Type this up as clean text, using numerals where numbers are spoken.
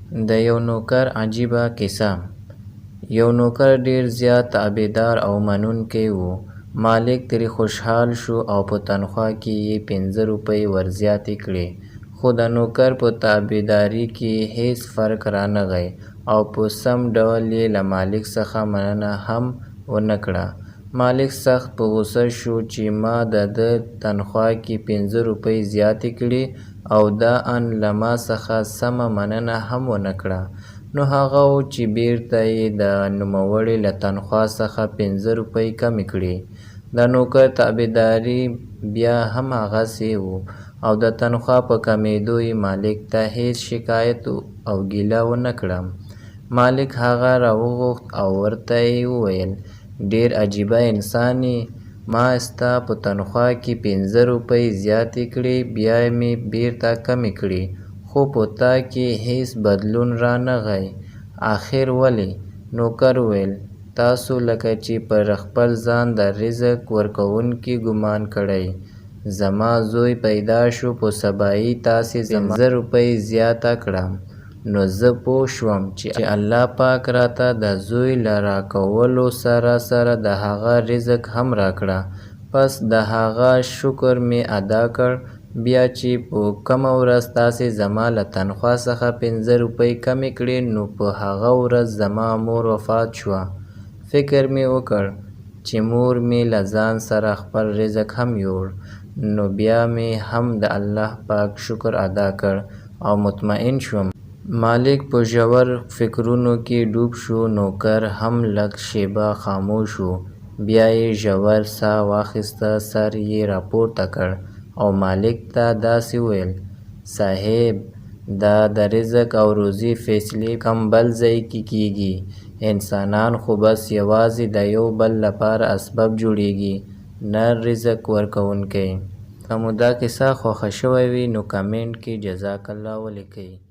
د یو نوکر عجیبه کیسه. یو نوکر ډیر زیات تابعدار او منونکی و. مالک ترې خوشحال شو او په تنخوا کې یې 5 روپۍ ورزیاتې کړې، خو د نوکر په تابعداري کې هیڅ فرق رانغی او په سم ډول یې له مالک څخه مننه هم ونکړه. مالک سخت په غوسه شو چې ما د ده تنخوا کې 5 روپۍ زیاتې کړې او ده ان له ما څخه سمه مننه هم ونکړه. نو هغه و چې بیرته یې د نوموړي له تنخوا څخه 5 روپۍ کمې کړې. د نوکر تابعداري بیا هم هغسې وه او د تنخوا په کمېدو یې مالک ته هیڅ شکایت او ګیله ونکړه. مالک هغه راوغوښت او ورته یې وویل: ډېر عجیبه انسان یې، ما ستا په تنخوا کې 5 روپۍ زیاتې کړې، بیا مې بیرته کمې کړې، خو په تا کې هیڅ بدلون رانغی، اخر ولې؟ نوکر وویل: تاسو لکه چې پر خپل ځان د رزق ورکوونکي ګمان کړی. زما زوی پیدا شو، په سبا یې تاسې زما 5 روپۍ زیاته کړه، نو زه پوه شوم چې الله پاک راته د زوی له راکولو سره سره د هغه رزق هم راکړه. پس د هغه شکر مې ادا کړ. بیا چې په کومه ورځ تاسې زما له تنخوا څخه 5 روپۍ کمې کړې، نو په هغه ورځ زما مور وفات شوه. فکر مې وکړ چې مور مې له ځان سره خپل رزق هم یووړ، نو بیا مې هم د الله پاک شکر ادا کړ او مطمئن شوم. مالک په ژور فکرونو کې ډوب شو. نوکر هم لږ شېبه خاموش و، بیا یې ژوره ساه واخیسته، سر یې راپورته کړ او مالک ته داسې وویل: صاحب! دا د رزق او روزي فیصلې په کوم بل ځای کې کیږي، انسانان خو بس یوازې د یو بل لپاره اسباب جوړیږي، نه رزق ورکوونکي. که مو دا کیسه خوښه شوې وي نو کمنټ کې جزاک الله ولیکئ.